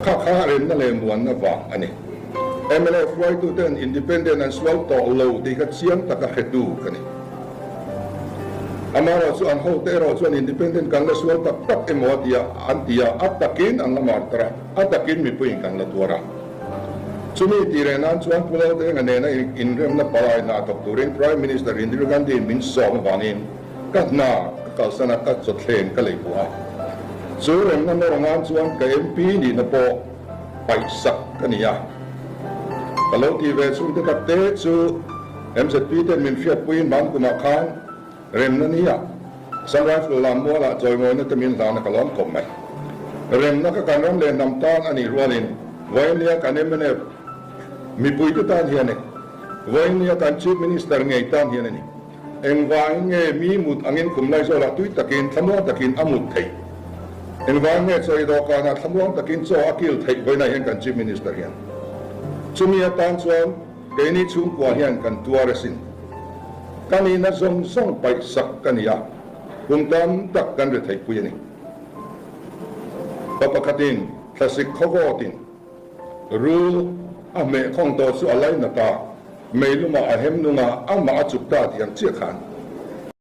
Kha kha remna leh muanna vang a ni. Mnf hruaituten independent an sual tawh lo tih kha chiang taka hretu ka ni. Amaherawh chu an hote erawh chuan independent kan la sual tak tak emaw a tia an ti a, a takin an la mar tar a, a takin mipuiin kan la tuar a. Chumi tih reh nan chuan Pu Laldenga nena inremna palai hna thawk turin Prime Minister Indira Gandhi min sawm avangin Ka hna ka kalsan a, ka chawthleng ka lei pawh a. Chu remna nawr nan chuan ka MP nihna pawh paihsak ka ni a. Ka lo tih ve chhungte ka te chu MZP ten min hriatpuiin mam kumah khan remna nia Assam Rifle lam mualah chawimawina te min hlana ka lawm khawp mai. Remna ka kan ram leh hnam tan a nih rualin vawinia kan mnf mipuite tan hian e, vawinia kan Chief Minister ngei tan hian a ni. Engvangin nge mi mut angin khum Laizawlah tui takin thlamuang takin a mut theih? Engvangin nge chaw i dawhkanah thlamuang takin chaw a kil theih vawiinah hian kan Chief Minister hian chumi atan chuan keini chhungkua hian kan tuar asin. Ka nihna zawng zawng paih sak ka ni a, kum tam tak kan ri theihpui a ni. Pa pakhatin thlasik khawvawtin Rul a hmeh khawng tawh chu a lainat a, meilumah a hem nung a, amah a chuk ta tih ang chiah khan.